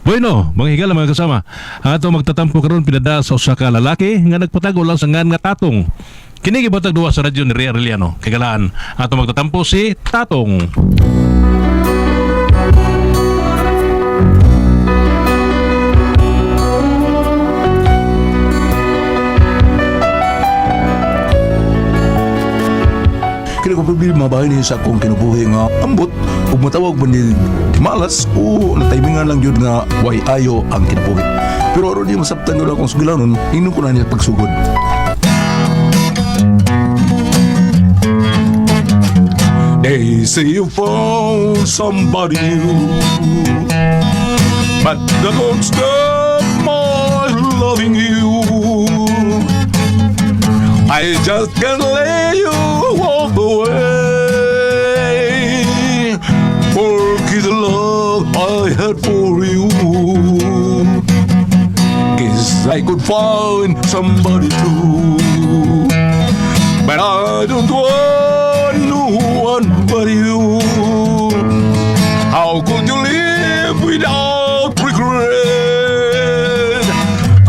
Bueno, mga higala, mga kasama, ang ato magtatampo karon pinada sa usa ka lalaki nga nagpatago lang sa ngan nga Tatong. Kini gibatag duwa sa radyo ni Ria Arellano. Kagalaan, ato magtatampo si Tatong. Kini ko problema ba ni sa akong kinabuhi nga ambot ug matawag ba ni malas o nataymingan lang gyud nga way ayo ang kinabuhi. Pero aron di masabtan gyud akong sugilanon, ingnon ko na niya pagsugod. They say you found somebody new, but that won't stop my loving you. I just can't let you walk away. Forget the love I had for you. Guess I could find somebody too. But I don't want no one but you. How could you live without regret?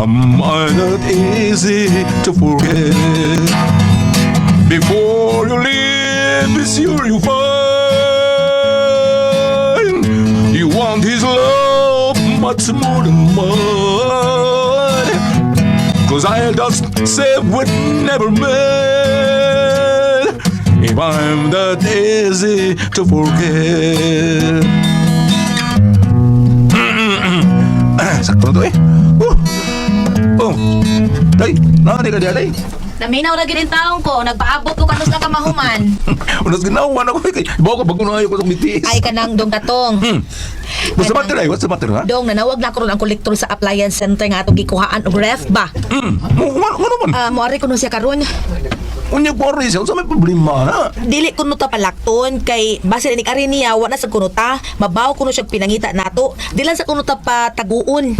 Am I not easy to forget? Before you leave, be sure you find you want his love much more than mine. 'Cause I just say we'd never met if I'm that easy to forget. Sakto na to eh. Oh. Oh. Day, naa ka diya, day. Naminaw ra gid taong ko, nagpaabot ko kanus na kamahuman. Unas ginawa na ko eh. Kay bawo ka bago na ayo ko sa BTS. Ay kanang dong katong. What's the matter ay? What's the matter ha? Dong nanawag na ko ron ang kolektor sa appliance center nga atong gikuhaan og ref ba. Ano man? Ah, moari kuno siya karon. Unya ko rin siya. Unsa may problema na? Dili kuno ta palakton kay base ni ari niya wa na sa kuno ta, mabaw kuno siya pinangita nato. Di lang sa kuno ta pataguon.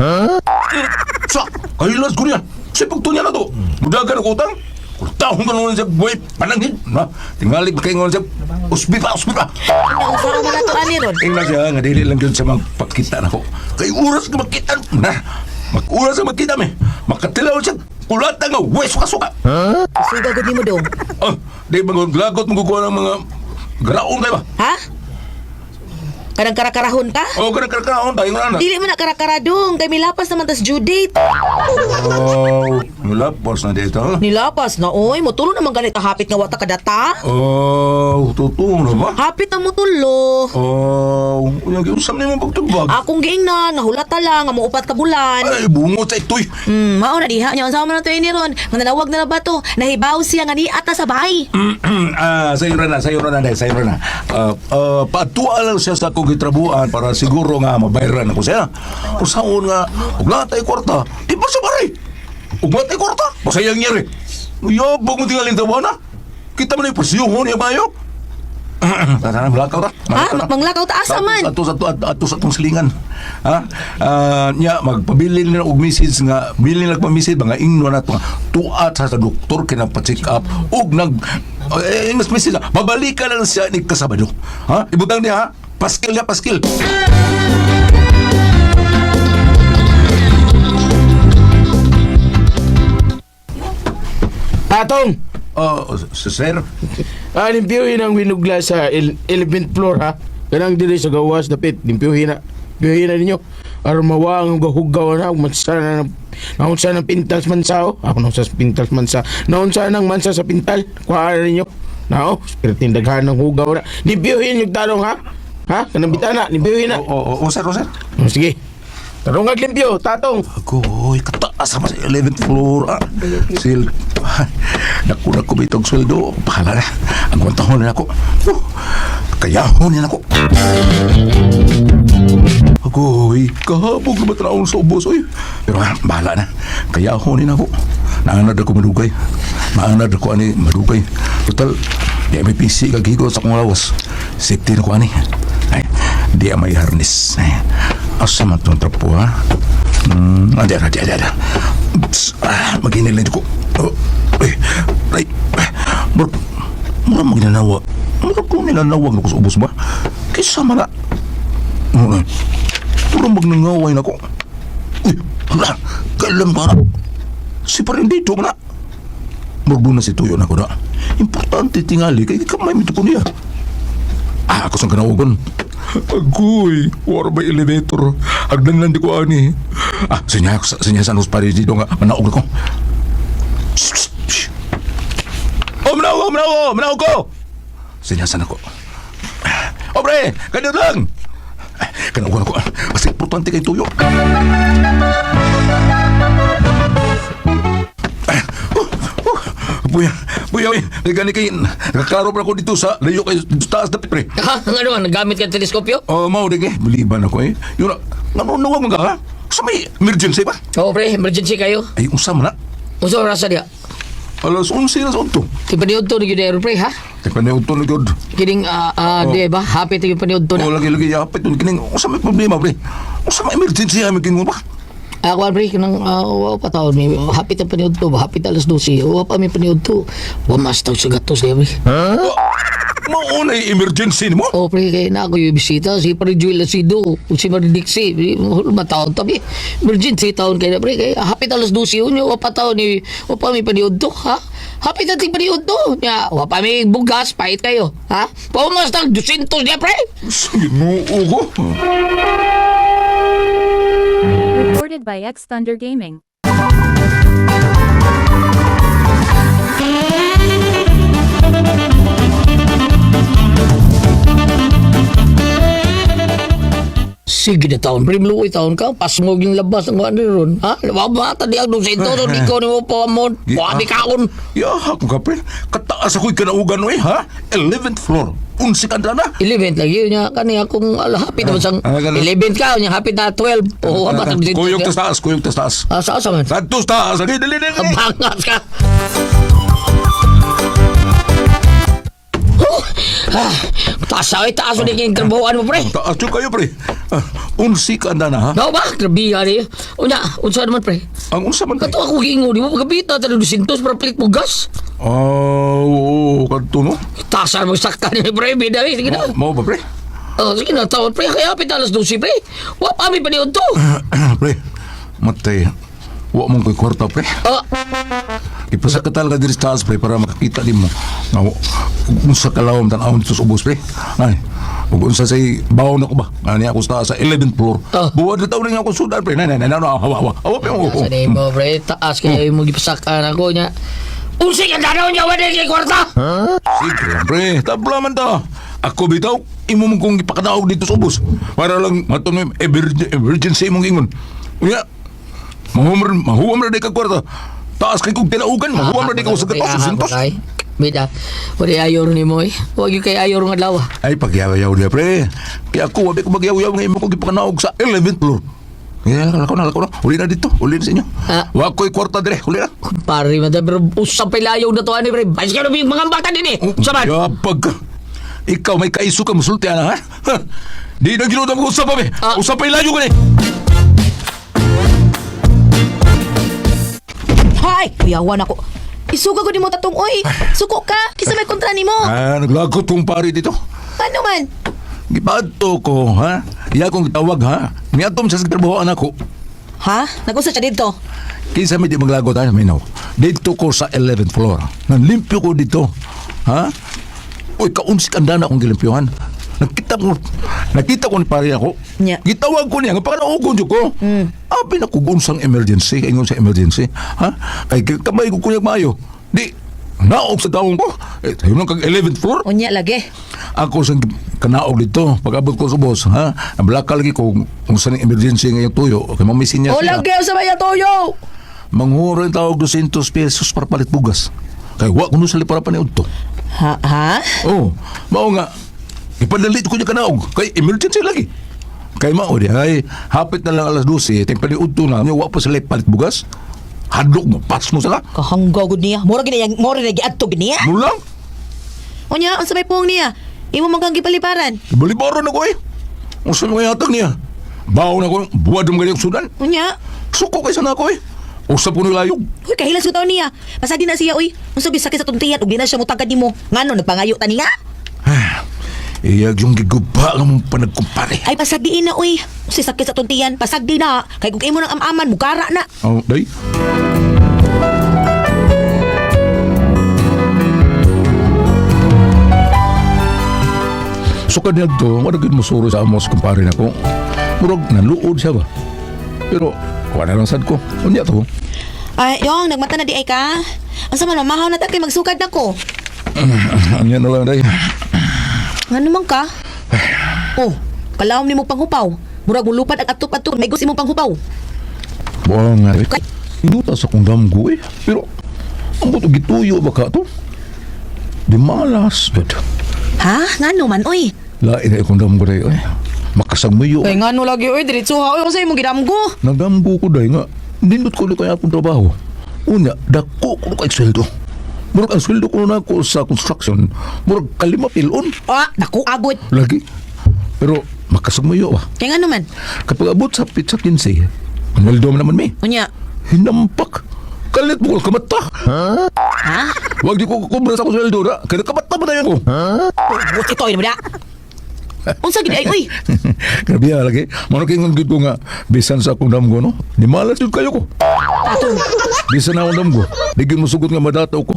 Sa, kailas ko niya. Sa pagtunya na to. Mudagan ako utang. Kultahon ka naman siya, boy. Pananghid. Na, tingali pa kayo ngayon siya. Usbi pa, usbi pa. Unsa man nato ani ron? Tingnan siya, nga dili lang yun siya magpakita na ko. Kay oras ka magkita. Na, mag-oras ka magkita me. Makatilaw siya. Kulata nga, way, suka-suka. Suga gud nimo dong. Ah, di ba lagot mo kukuha ng mga garaon kayo ba? Ha? Kanang karakarahon ta? O, ganang karaon tayo nga na. Dili man na karakara dong kay milapas naman tas due date. Oh, nilapos na dito. Nilapas na oy, motulo naman ganit hapit nga wata kadata. Oh, totoo na ba? Hapit na motulo. Oh, unyang giusam nimo pagtubag. Akong giingnan, nahulata lang, nga muupat ka bulan. Ay, bungot sa ito'y. Mao na diha niya unsa man na to ini ron. Nga nanawag na na ba to? Nahibaw siya nga niata sa bahay. Ah, sayo na, dahil sayo na. Ah, ah, patua lang siya sa akong gitrabuan para siguro nga mabayran ako siya. Kung saon nga, ug natay kwarta, di pa siya pare. Ug natay kwarta, pasayang niya rin. Yabog mo tingaling tawa na. Kita man yung pasyuhon niya bayo. Tara na, malakaw ta. Ha? Manglakaw ta asa man? Ato sa ato, ato sa atong silingan. Ha? Ah, nya magpabilin na og message nga bilin lang pa message mga ingno na to nga tuat sa doktor kinapa-check up og nag eh, mas message na, babalikan lang siya ni kasabado. Ha? Ibutang niya ha. Paskil niya, paskil. Patong! Oh, sir. Ah, limpyuhin ang winugla sa 11th floor ha. Kanang dili sa gawas dapit, limpyuhin na. Limpyuhin na ninyo. Aron mawa ang gahugaw na, mansa na naunsa ng pintals mansa oh. Ako naunsa sa pintals mansa. Naunsa ng mansa sa pintal. Kuha na ninyo. Nao, spiritin daghan ng hugaw na. Limpyuhin yung tarong ha. Ha? Kanang bitana, limpyuhin na. Oh, oh, oh, sir, oh, sir. Oh, sige. Tarong ag limpyo, tatong. Agoy, kataas naman sa 11th floor. Ah. Sil, naku na ko bitog sweldo. Bahala na. Ang kwantahon na ako. Oh, kayahon na ako. Agoy, kahabog na ba traon sa ubos? Uy. Pero ah, bahala na. Kayahon na ako. Naanad ako madugay. Maanad ako ani madugay. Total, di may PC kag higo sa akong lawas. Safety na ko ani. Ay, di may harness. Ay, asa man tong trapo ha? Ada, ada, ada, ada. Psst, ah, maginilid ko. Oh, ay, ay, mura, mura maginanawa. Mura ko nilanawag na ko sa ubos ba? Kaysa man na. Mura. Puro magnangaway na ko. Uy, hala, kailan ba na? Si pa rin dito na. Murbo na si Tuyo na ko na. Importante tingali, kay kamay mito ko niya. Ah, ako sang kanawagan. Agoy, war ba elevator? Hagdan lang di ko ani. Ah, sinya, sinya sa nus pare dito nga, manaog na ko. Shh, shh, shh. Oh, manaog, manaog, manaog ko! Sinyasan ako. Oh, pre, kanyo lang! Kanawagan ako. Basta importante kay Tuyo. Oh, oh, Buya, buya, uy. Gani kay, nakaklaro pa ako dito sa layo kay taas na pre. Ha? Ang ano man, nagamit ka ng teleskopyo? Oh, mao di kay, biliban ako eh. Yun, nanunuwag mo ka ha? Sa may emergency ba? Oo, pre, emergency kayo. Ay, unsa man na? Unsa oras diya? Alas 11 na sa unto. Tipaniod to ni gyud pre, ha? Teka na unto na gyud. Kining di ba? Happy to yung paniod to Oh, na. lagi lagi yapit yun kining unsa may problema pre? Unsa may emergency ha may kingon ba? Ako pre, kanang wa pa taon mi. Happy ta paniod to, happy ta alas 12. Wa pa mi paniod to. Wa mas taw sa gatos di pre. Mao na emergency nimo? Oh, pre, kay na ako yung bisita si Pare Joel Asido, ug si Mari Dixie, mataon tabi. Emergency taon kay na pre, kay happy ta alas 12 unyo wa pa taon ni wa pa mi paniod to, ha? Happy ta ting paniod to. Nya, wa pa mi bugas, pait kayo, ha? Paumas tag 200 niya pre. Sa Ginoo ko. Recorded by X Thunder Gaming. Sige na taon, pre, mluoy taon ka, pasmog yung labas ng wala ron. Ha? Wabata di ang 200, so di ko ni mo pa mo, wabi kaon. Yaha ko ka pre. Kataas ako'y kanaugan oy ha? 11th floor. Unsi ka na. 11 lagi yun niya, kani akong ala, happy naman sang Ah, ganun. 11 ka, niya happy na 12. Oo, oh, batang 200. Kuyog tas taas, kuyog tas taas. Ah, sa asa man? Kadto sa taas. Lagi dali dali. Abangas ka. Oh, ah, taas ay taas ulit yung trabahoan mo, pre. Taas yun kayo pre. Ah, unsi ka na ha? Nao ba? Grabe ka ni. Unya, unsa naman, pre? Ang unsa man kay? Kato ako giingon mo, pagkabita, talo 200 para palit mo gas. Ah, oo, kadto no. Tasan mo sakta ni pre, bida eh. Sige na. Mao ba pre? Oh, sige na, tawad pre. Kaya hapit alas 12, pre. Wa pa mi paniod to. Pre, matay. Wa mong ko'y kwarta pre. Ah, Ipasakatal ka diri sa taas pre para makakita nimo. Nga unsa kalawom tan-awon dito sa ubos pre. Ay, ug unsa say bawon ako ba? Ani ako sa taas sa 11th floor. Ah. Buwad na taon nga ako sudan pre. Nay nay nay nay hawa hawa. Hawa pre. Oh, oh. sa nimo, pre. Taas kayo mo gipasakan ako niya. Unsa ka danaw niya, wala kay kwarta. Sige lang pre, tabla man ta. Ako bitaw, imo mong kong ipakadaog dito sa ubos. Para lang maton mo emergency imong ingon. Unya, mahuwam mahuwam ra di ka kwarta. Taas kay kog tinaugan, mahuwam ra di ka sa gatos, sintos. Bida, wala ayaw ni mo eh. Huwag yung kay ayaw nga adlaw. Ay, pagyaw-yaw niya, pre. Kaya ako, wabi ko magyaw-yaw nga imo ko gipakanaog sa 11th floor. Kaya, lakaw na, lakaw na. Uli na dito, uli na sa inyo. Ah. Wa ko'y kwarta dire, uli na. Pare, madam, pero usap pa ilayaw na to, ani, pre. Bayas ka na yung mga bata din eh. Saman! Yapag ka. Ikaw, may kaiso ka, musulti, ana, ha? Ha? Di na ginuod ang usap, abi. Ah. Usap pa ilayo ka ni. Hay, kuyawan ako. Isuga ko nimo tatong oy. Suko ka, kisa may kontra nimo. Ah, naglagot kong pare dito. Paano man? Gipadto ko, ha? Iya kong gitawag, ha? Niatom sa trabaho anak ko. Ha? Nag-usa siya dito. Kinsa may di maglagot, ha? Minaw. Dito ko sa 11th floor. Nanlimpyo ko dito. Ha? Uy, kaunsik ang dana akong gilimpyohan. Nakita ko ni pare ako. Nya. Gitawag ko niya, nga pakanaogon jud ko. Abi na kung unsang emergency, kay ingon sa emergency. Ha? Kay kamay ko kunyag maayo. Di, naog sa taong ko. Eh, tayo lang kag 11th floor. Unya lagi. Ako sa kanaog dito, pag abot ko sa boss, ha? Ang blaka lagi ko kung saan ang emergency ngayong tuyo, kay mamisin niya O siya. lagi sa maya toyo. Manghuro yung tawag 200 pesos para palit bugas. Kay wa kuno sa lipara pa ni udto. Ha ha? Oh, mao nga ipadali ko niya kanaog kay emergency lagi. Kay mao di ay hapit na lang alas 12, ting pali udto na, wa pa sila palit bugas. Hadlok mo, pas mo sila. Kahanggaw gud niya. Mura gid yang mura na giadto gid niya. Mulang, Unya unsa may puong niya? Imo man kang gipaliparan. balibaro na ko eh. Unsa mga yatag niya? Bawo na ko, buwad mo ganyan sudan. Unya. Suko kay sana ko eh. Usap ko nilayog. Uy, kahilas ko taon niya. Pasadi na siya, uy. Unsa bisakit sa tuntiyan ug di na siya mutagad nimo. Ngano nagpangayo ta niya? Iyag yung giguba nga mong panagkumpare. Ay pasagdiin na uy. Si sakit sa tuntian, pasagdi na. Kay kung imo nang amaman, mukara na. Oh, day. So kaniya to, wala gid mo suro sa amos kumpare nako. Murag naluod siya ba. Pero wala lang sad ko. Unya to. Ay, Yong, nagmata na di ay ka. Ang sama na, mahaw na ta kay magsukad na ko. Unya na lang day. Ngano man ka? Oh, kalawom nimo panghupaw. Murag mulupad ang atop-atop, may gus imong panghupaw. Buang nga. Eh. Inuta sa kong damgo eh. Pero ang buto gituyo ba ka to? Di malas. Gud. Ha? Ngano man oy? Lain na akong damgo day. Eh. Makasagmayo. Kay ngano lagi oy, diretso ha oy, unsa imong gidamgo? Nagdamgo ko day nga. Nindot ko kaya akong trabaho. Unya, dako ko kay sweldo. Murag ang sweldo ko na ako sa construction, murag kalima pilon. Ah, naku agod. Lagi. Pero makasagmayo ba. Kay ngano man? Kapag abot sa pizza 15, ang sweldo man naman may. Unya. Hinampak. Kalit mo ko kamata. Ha? Wag di ko kubra sa akong sweldo na. Kaya kamata ba tayo ko? Buot ito oy na. Unsa gid ay oy? Grabe ah, lagi. Mano kay ngon gid ko nga bisan sa akong damgo no. Di malas jud kayo ko. Tatong. Bisan na akong damgo. Di gyud mosugot nga madataw ko.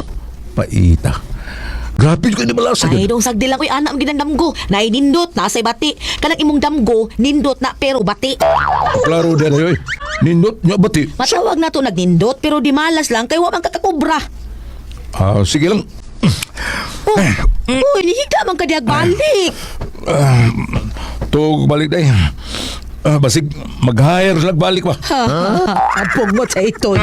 Paita. Grabe jud kay di malas Ay, gyud. dong sagdi lang oy anak gid ang damgo. Nay nindot na say bati. Kanang imong damgo nindot na pero bati. Klaro din oy. Nindot nya bati. Matawag na to nagnindot pero di malas lang kay wa man kakakobra. Ah, sige lang. Oh, uy, nihiga man ka diag balik. Ah, tug balik day. Ah, basig mag-hire lag balik ba. Apog mo sa ito.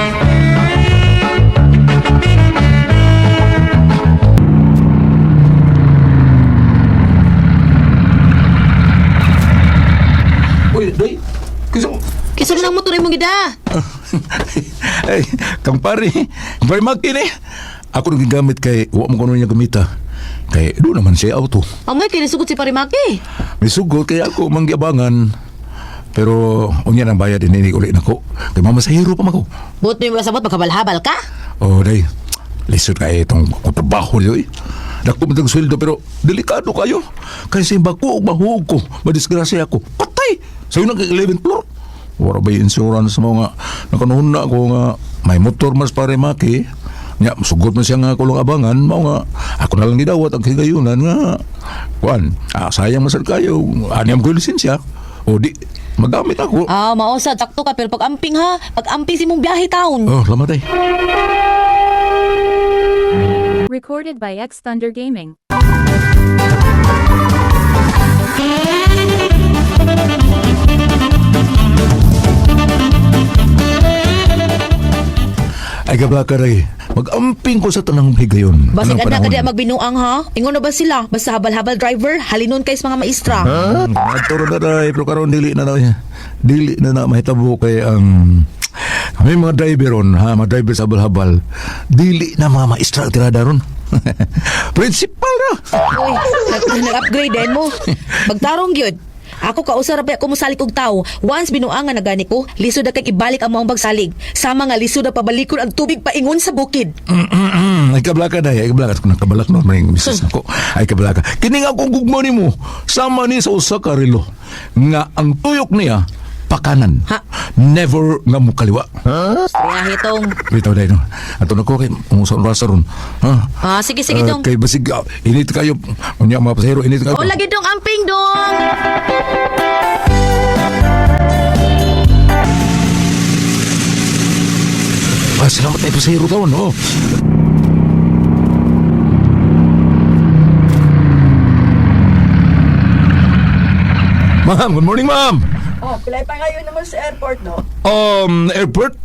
Uy, day. Kisa Kisa man ang motor imong gida. Ay, kang pare, pare makini. Ako nang gigamit kay wa mo kuno niya gamita. Kay do naman siya auto. Amoy kay nisugot si Parimaki. May sugot kaya ako manggiabangan. Pero unya nang bayad ini uli nako. Kay mamasahero pa mako. Buot mo yung sabot magkabal-habal ka. Oh, day. Lisod kay itong trabaho niyo eh. Dako man tag sweldo pero delikado kayo. Kay simba ko og mahug ko, madisgrasya ako. Patay. Sayo nang 11th floor. Wala ba yung insurance mo nga nakanuhon na ako nga may motor mas pare maki. Nya, sugot man siya nga kulong abangan, mao nga ako na lang gidawat ang higayunan nga kuan, sayang masad kayo, ani am ko yung lisensya. O di magamit ako. Ah, mausad sakto ka pero pag amping ha, pag amping si mong biyahe taon. Oh, lamat ay. Recorded by X Thunder Gaming. Ay gablaka ray. Magamping ko sa tanang higayon. Basig Tanang anak ka panahon. di magbinuang ha. Ingon na ba sila? Basta habal-habal driver, halinon kay sa mga maestra. Ha? Nagturo na day, pero karon dili na na dili na na mahitabo kay ang kami mga driver ron, ha, mga driver sa habal-habal. Dili na mga maestra ang tirada ron. Principal na. Uy, nag-upgrade din mo. Magtarong gyud. Ako kausa ra ba ako mosalig og tawo. Once binuangan na gani ko, lisod na kay ibalik ang maong bagsalig. Sama nga lisod na pabalikon ang tubig paingon sa bukid. Ay kablaka day, ay kablaka kung nakabalak no maning misis nako. Ay kablaka. Kini nga akong gugma nimo. Sama ni sa usa ka relo nga ang tuyok niya pakanan. Ha? Never nga mukaliwa. Istoryahe tong. Bitaw day no. Ato na ko kay kung sa rasa ron. Ha? Ah, sige sige Ah, dong. Kay basig init kayo. Unya mga pasahero init kayo. O lagi dong amping dong. Ah, salamat na pasahero taon, no. Ma'am, good morning, ma'am. Oh, pilay pa ngayon naman sa airport, no? Airport?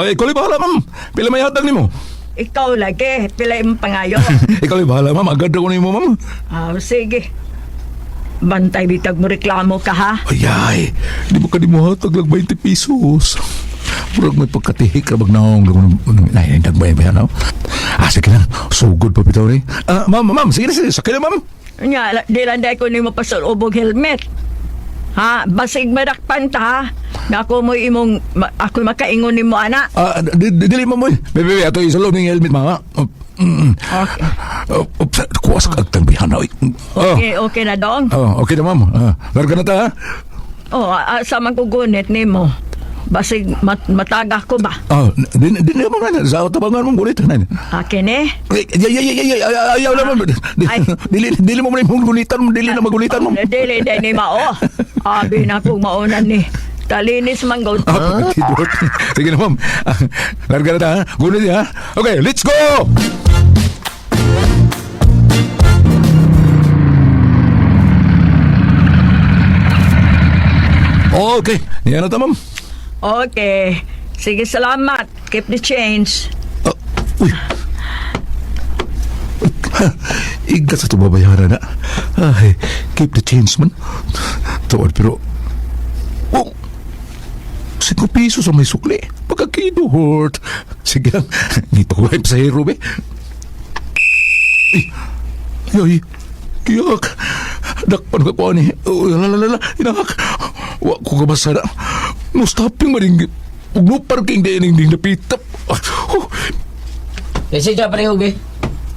Ay, ikaw lang bahala, ma'am. Pila may hatag nimo? Ikaw lagi, pilay mo pa ngayon. Ikaw lang bahala, ma'am. Agad ako nimo, ma'am. Ah, sige. Bantay bitag mo reklamo ka, ha? Ay, ay. Di ba ka di mo hatag lang 20 pesos? Murag may pagkatihik ra bagnaong. Ay, nagbay ba yan, no? Ah, sige lang. Sugod pa bitaw rin. Ah, ma'am, ma'am. Sige na, sige. Sakay na, ma'am. Nya, di lang dahil ko nimo pasulubog helmet. Ha? Basig madakpan ta, ha? Na ako mo imong, ako makaingon nimo, ana. Ah, dili ma'am, oy. Bebe, bebe, ato isulong ning helmet, ma'am. ha? Oh, Okay. Oh, oops, kuha sa kagtagbihan na. Oy. Oh, Okay, okay na dong. oh, okay na ma'am. Ah, larga na ta ha. Oh, asa man ko gunit nimo. Basig mataga ko ba? Oh, din din naman na sa tabangan mong gulit na. Akin eh. Ay, ay, ay, ay, ay, ay, ayaw na ma'am. Ay. Dili dili mo man imong gulitan, dili na magulitan mo. Dili dili ni mao. Abi na kong mauna ni. Talinis man gud. Ah, pagkidot. Sige na ma'am. Ah, larga na ta ha. Gulit ha. Okay, let's go. Okay, yan na ta ma'am. Okay. Sige, salamat. Keep the change. Ah, uy. Igat sa tubabayaran na. Ay, keep the change man. Tuod pero... Oh! 5 piso sa may sukli. Pagkakiduhort. Sige lang. Nito ko ay pasahero be. Ay, ay, kiyak. Dakpan ka ko ani. Oh, la la la la. Inahak. Wa ko kabasa na. No stopping maring. Ug no parking din ding napitap. Ah, oh. Lisensya pareho, be.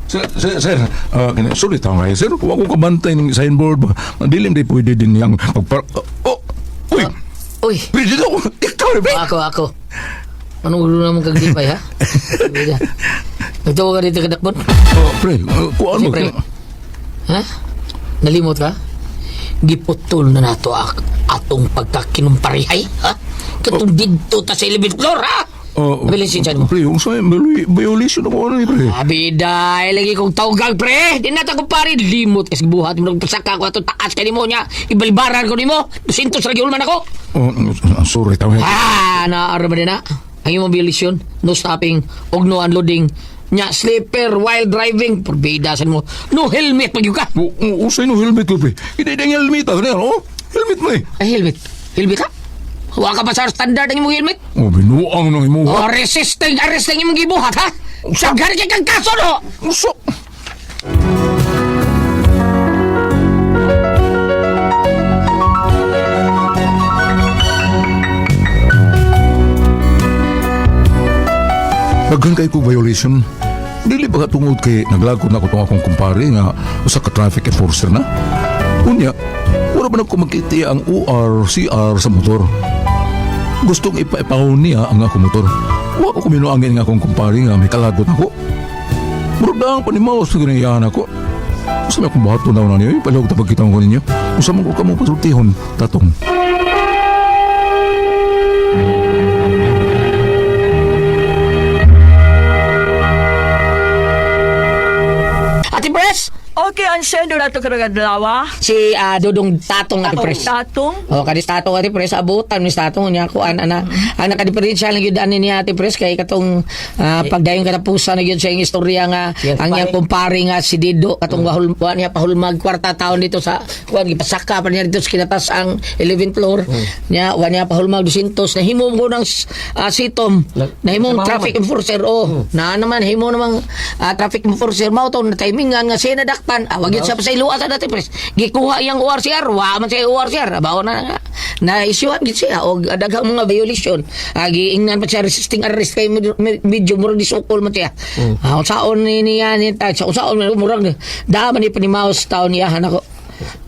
Sir, sir, sir, sorry tao ngayon, sir, wa ko kabantay ng signboard ba? Dilim di pwede din yang pagpar... Oh, uy, Uy, pwede daw, ikaw rin, ako, ako. Anong ulo naman kag dipay, ha? Nagtawa ka dito kadakbon? Oh, pre, kuhaan mo. Siyempre. Ha? Nalimot ka? Giputol na nato atong pagkakinumparihay, ha? Katong didto ta sa 11th floor, ha? Oh, Bilis yun, mo. Pre, yung sa'yo, violation ako ano eh, pre. Abiday, lagi kong tawgang, pre! Di na ta kumpare, limot kasi buhat mo nagpasaka ko atong taas kay nimo niya. Ibalibaran ko nimo. 200 ra gyud man ako. Oh, sorry tao ngayon. Ah, naara ba din na? Ang imong violation, no stopping, og no unloading. Nya, sleeper while driving, porbida sa mo. No helmet pag ka. Oh, oh, usay no helmet ko, pre. Hindi na yung helmet, ah, oh, helmet mo eh. Ay, helmet. Helmet ka? Wa ka pa sa standard ang imong helmet? Oh, binuang nang imuha. O resisting, arresting imong gibuhat, ha? Saghan kay kang kaso, no? Uso. Daghan kay ko violation. Dili ba tungod kay naglagod na ko tong akong kumpare nga usa ka traffic enforcer na? Unya, wala ba na ko makita ang OR, CR sa motor? Gustong ipaipahon niya ang akong motor. Wa ko kuminuangin nga akong kumpare nga may kalagot ako. Murag na ang panimaw sa ginayahan ako. Usa may akong bato na niyo, palihog ta pagkita ko ninyo. Usa man ko kamo pasultihon, tatong. Ate Pres! Okay, ang sendo na to karong adlaw. Si Dodong Tatong, Ate Pres. Tatong. Oh, kadi Tatong Ate Pres, abutan ni Tatong niya kuan ana. Ang nakadiferensya lang gyud ani niya Ate Pres kay katong pagdayon katapusan na gyud sa iyang istorya nga ang iyang kumpare nga si Dido katong wahul wa niya pahulmag kwarta taon dito sa kuan gipasaka pa niya dito sa kinatas ang 11th floor. Niya wa niya pahulmag 200 nahimo ko ng sitom. Nahimong traffic enforcer oh. Na naman himo namang traffic enforcer mao to na timingan nga siya nadakpan. Wag yun sa pasayloa sa dati pres. Gikuha iyang ORCR, wa man siya ORCR. Abaw na na isyuhan gid siya og daghang mga violation. Giingnan pa siya resisting arrest kay medyo murag disukol man siya. Unsaon ni niya ni ta sa unsaon murag da man ni panimaos taon niya ako.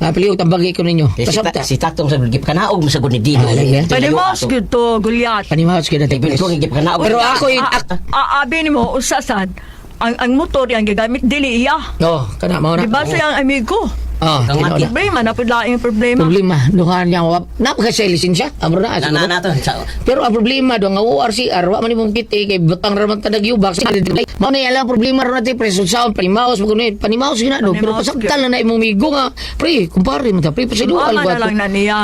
Piliw tambagi ko ninyo. Eh, Pasabta. si Tatong sa gipkanaog mo sa gud ni Dino. Ah, lagi, eh? Panimaos gyud to, Gulyat. Panimaos gyud natin. Pero gipkanaog. Pero ako Abi nimo usasan ang motor yang gigamit dili iya. Oh, kana mao na. Di ba siya ang amigo? Oh, tinuod na. Problema na pud laing problema. Problema, duhan niya wa napaka siya lisensya. Amro na Na siguro. na na to. Pero ang problema do nga ORCR wa man imong kiti kay butang ra man tadag yubak. Mao na lang problema ron natin pre sa panimaos mo kuno panimaos gyud na do. Pero Panimaos pasagtan na na imong migo nga pre kumpare mo ta pre pasiluan Mama ko na ato. lang na niya.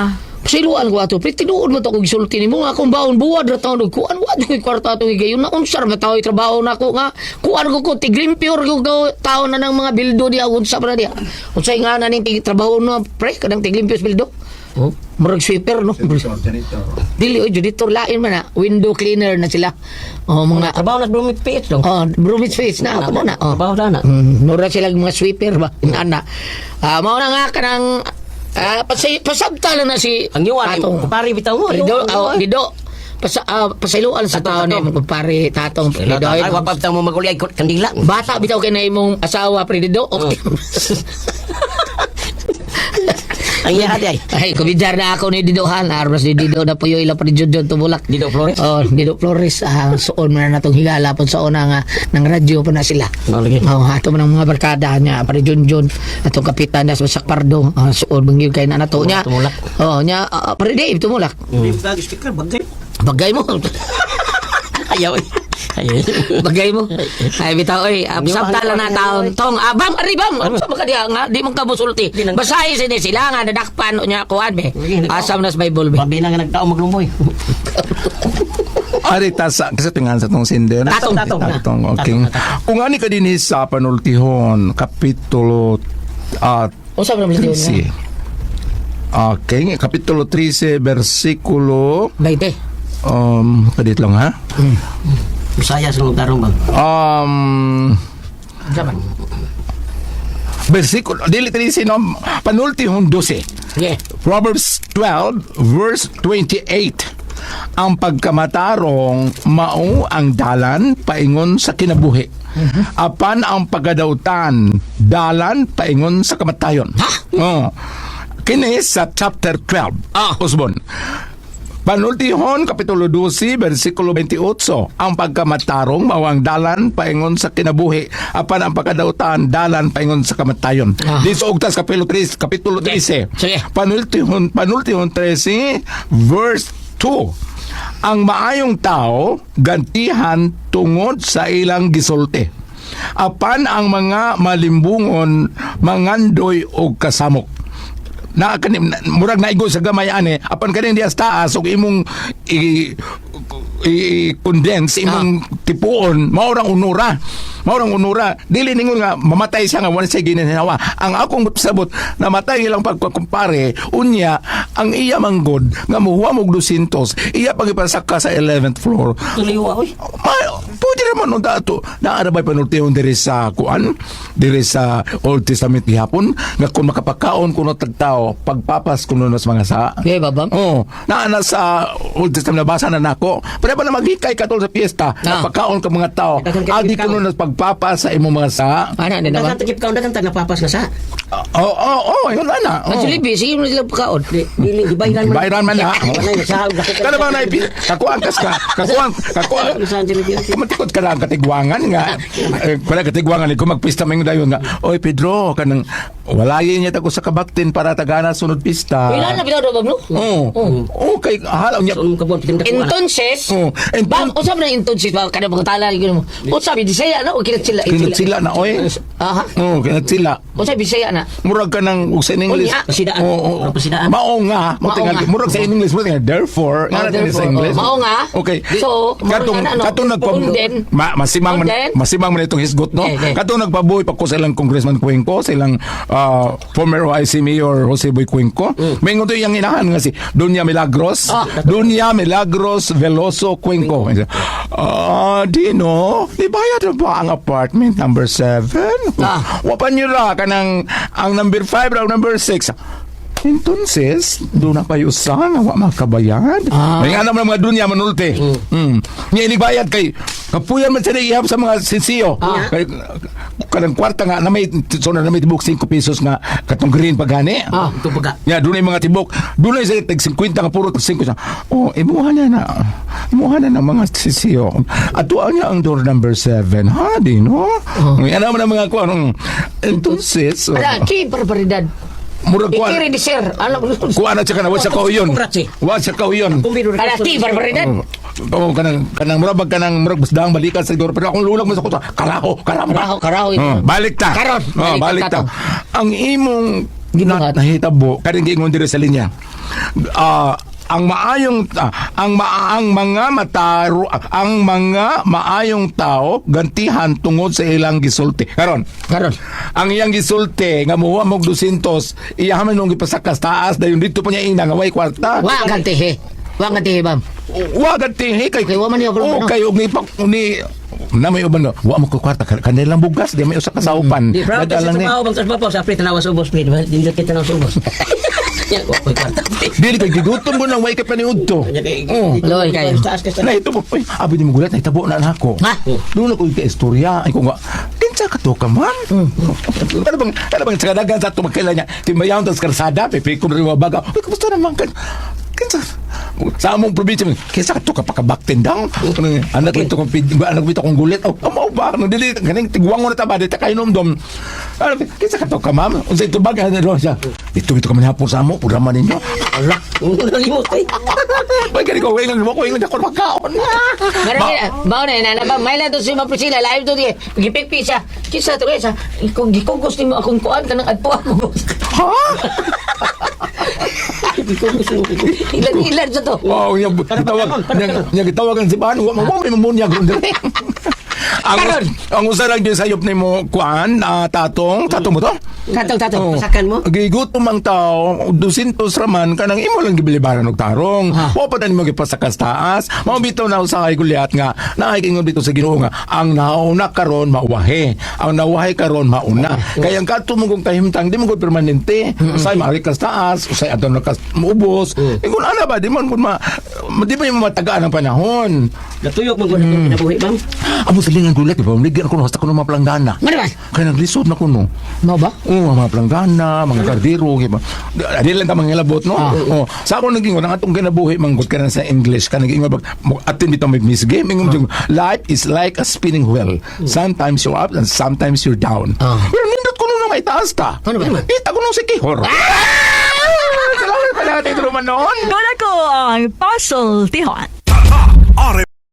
Pasiluan ko ato pre tinuod mo to kog gisulti nimo nga akong baon buwad ra taon og kuan wa koy kwarta ato gayon na unsar ba taoy trabaho nako nga kuan ko ko tiglimpyor ko taon na ng mga bildo diha unsa pa na diha. Unsay nga na ning trabaho no pre kanang tiglimpyo sa bildo. Oh, murag sweeper no. Dili oy janitor lain man na window cleaner na sila. Oh mga Trabaho na Brumit PH dong. oh Brumit face na ako na na. Oh. Trabaho na na. Mura sila mga sweeper ba ana. Mao na nga kanang pasabta lang na si Ang yuan, Atong. kumpare bitaw mo. Dido, oh, Dido. Pasailoan sa tao na imong kumpare Tatong Dido. Ay, wapap mo maguli ay kandila. Bata bitaw kay na imong asawa, pre Dido. Okay. Ang iya hadi ay. Ay, kumidyar na ako ni Dido Han. Armas ni Dido na puyo ila pa ni Junjun tumulak. Dido Flores? Oh, Dido Flores. Ah, suon man na natong higala po sa una nga ng radyo pa na sila. Oh, lagi. Oh, ato man ang mga barkada niya, pa ni Junjun, atong kapitan na sa Sakpardo. Ah, suon man gyud kay na nato niya. Tumulak. Oh, niya, pare Dave tumulak. Bagay. Bagay mo. Ayaw. Ayaw. Bagay mo. Ay bitaw oy, samtala na taon tong abam aribam. Sa mga diha nga di man ka musulti. Basahin sini sila nga nadakpan niya kuan be. Asam nas Bible be. Babi na nga nagtao maglumboy. Ari tasa kasi tingan sa tong sinder. Tatong. Tatong. Tatong. Okay. Tatong. Kung ani ka dinhi sa panultihon kapitulo Unsa man ang 13. Okay, kapitulo 13 bersikulo 20. Kadit lang ha. Bisaya sa mga tarong bang. Unsa man? Bersikulo dili 13 no, panultihon 12. Yeah. Proverbs 12 verse 28. Ang pagkamatarong mao ang dalan paingon sa kinabuhi. Apan ang pagkadautan dalan paingon sa kamatayon. Ha? Oh. Kini sa chapter 12. Ah. Usbon. Panultihon, Kapitulo 12, versikulo 28. Ang pagkamatarong mao ang dalan paingon sa kinabuhi, apan ang pagkadautan dalan paingon sa kamatayon. Ah. Dito ugtas Kapitulo 3, Kapitulo 13. Sige. Panultihon 13, verse 2. Ang maayong tao gantihan tungod sa ilang gisulti. Apan ang mga malimbungon mangandoy og kasamok na kani murag naigo sa gamay ani apan kaning diya sa taas ug imong i, i condense imong tipuon mao rang unura, mao rang unura, dili ningon nga mamatay siya nga wala siya gininawa. Ang akong sabot, namatay ilang pagkakumpare, unya ang iya manggod nga muhuwa og 200 iya pagipasaka sa 11th floor. Tuloy wa oy. Ma, pwede naman nung dato. Naara ba'y panultihon diri sa kuan? Diri sa Old Testament gihapon? Nga kung makapakaon kuno tagtao, pagpapas kuno nas mga sa. Okay, babam. Oo. Naa na sa Old Testament, nabasa na nako. Pero ba na maghikay katol sa piyesta? Ah. Napakaon ka mga tao. Daghan kay Adi kaon. kuno nas pagpapas sa imong mga sa. Ana ni naman. Dagan takip kaon, dagan tag napapas na sa. Oo, oo, oh, yun na na. Oo. Actually, busy mo sila pagkaon. Dili gibayran man. Bayran man na. Wala na sa Kada ba na ipi? Kakuan kas ka. Kakuan, kakuan. Kumatikot ka lang katigwangan nga. Eh, wala katigwangan ko magpista mo yung dayon nga. Oy Pedro, kanang walayin niya tago sa kabaktin para tagana sunod pista. Wala na bitaw do bam no? Oo. Oo, kay halaw niya. Sunod ka buwan pitim dakuan. Entonces, Oh, bam, unsa man ang entonces ba kada mga tala gyud mo. Unsa Bisaya na o kinatsila? Kinatsila na oy. Aha. Oo, kinatsila. Unsa Bisaya na? Murag ka ng ug sa in English. Unya. Pasidaan. Oo, oo. Murag pasidaan. Mao nga, mo Mao tingal. nga. Murag sa in English mo tingal. Therefore, Oh, nga natin sa therefore, English. oh. Mao nga. Okay. So, mao katong nga na, no? katong nagpa Unden. ma, masimang man, Unden. masimang man itong hisgot no. Okay, okay. Katong nagpabuhi pa ko sa ilang Congressman Cuenco, sa ilang former OIC Mayor Jose Boy Cuenco. May to iyang inahan nga si Doña Milagros. Ah. Doña Milagros Veloso Cuenco. Ah, Dino, di bayad na ba ang apartment number 7? Ah. Wapan nyo ra kanang ang number 5 raw number 6. Entonces, doon na kayo sa nga wa makabayad. Ah. May nga naman ang mga dunya manulti. Nga inibayad kay kapuyan man sila ihap sa mga sinsiyo. Ah. Kay kanang kwarta nga na may so na may tibok 5 pesos nga katong green pagani. Ah. Ito baga. Ya, doon yung mga tibok. Doon sa tig 50 nga puro tig 5 siya. Oh, imuha niya na. Imuha na ng mga sisiyo. At tuwa niya ang door number 7. Ha, di no? Oh. Ano man ang mga kuan. Entonces, oh, Ada ki barbaridad. murag kuan. Ikiri di sir. Alam mo. Kuan na siya kana, wa siya kauyon. Congrats, eh. Wa siya kauyon. Ada ki barbaridad. Oh, kanang murag bag kanang murag busdang balikan siguro pero akong lulag mo sa kuto. Karaho, karamba. Karaho, karaho ito. Oh, balik ta. Karon, Oh, balik balik ta ta. Ang imong Gibuhat. nahitabo kaning giingon diri sa linya. Ang maayong ang mga mataro ang mga maayong tao gantihan tungod sa ilang gisulti. Karon, Karon. ang iyang gisulti nga muha mog 200, iya man nung gipasakas taas dayon dito pa niya ina nga way kwarta. Wa gantihe. Wa gantihe bam. Wa gantihe kay Okay, wa man niya problema, Oh, no? kay og ni pak ni na may uban no. Wa mo ko kwarta kanilang bugas di may usa ka saupan. Di proud Nag-alang sa ni. trabaho bang trabaho sa pre tanawa sa ubos pre. Dindot kita tanawa sa ubos. Nya, wa ko'y kwarta. Dili kay gigutom ko nang way kay paniud to. Nya kay Oh. Loy kayo. Taas ka sa. Na ito po, uy, abi di mo gulat, nahitabo na na ako. Ha? Doon ako yung istorya. Ay ko nga, kinsa ka to ka man? Ano bang sa kadagan sa tumakila niya? Timayaw tas karsada, pipikom rin mga baga. Uy, kumusta naman ka? Kinsa? Sa among probinsya, kinsa ka to ka pakabaktin daw? Ano, anak ito kong anak ito kong gulit. Oh, amaw ba? Ano, dili, ganing tigwang mo na taba, di ta kayo nomdom. Ano, kinsa ka to ka, ma'am? Unsa ito baga? Ano siya? Dito, ito kami hapon sa amo, programa ninyo. Ala, nalimot ay. Ay, gani ko, wait lang, wait lang, ako magkaon. Marami na, bao na, nana ba, may lang to si Ma'am Priscilla, live to di, gipikpi siya. Kisa to kaysa, kung gikugos nimo akong kuan, kanang adto ako. Ha? Ilan-ilan sa to. Wow, niya gitawag, niya gitawagan si Ban, wa mo may mamunyag ron dire. Ang usa lang gyud sayop nimo kuan, tatong, tatong mo to? Tatong, tatong, Oh. pasakan mo. Gigutom ang tao, 200 raman kanang imo lang gibilibaran og tarong. Wa pa tani mo gipasakas taas. Mao bitaw na usahay gulyat nga naay ingon bitaw sa Ginoo nga ang nauna karon mauwahe, ang nauwahe karon mauna. Kaya ang kadto mo kung kahimtang di mo gud permanente. Usay maari kas taas, usay adto na kas muubos. Ingon ana ba di man gud ma di ba yung matagaan ang panahon. Natuyok man gud akong kinabuhi, ma'am. Amo silingan gulat, di ba? Ligyan ko no, hasta ko no mga planggana. Ano ba? Kaya naglisod na ko no. Mao ba? Oo, mga planggana, mga kardiro, di ba? Di lang ta mangilabot, no? Oo. Sa ako naging ang atong kinabuhi, manggod ka na sa English, ka naging atin dito may miss game, ingon mm. Life is like a spinning wheel. Sometimes you're up and sometimes you're down. Pero nindot ko nung na may taas ta. Ano ba? Kita ko nung si Kihor. Salamat pala natin, Truman noon. Doon ako ang Puzzle Tihon. R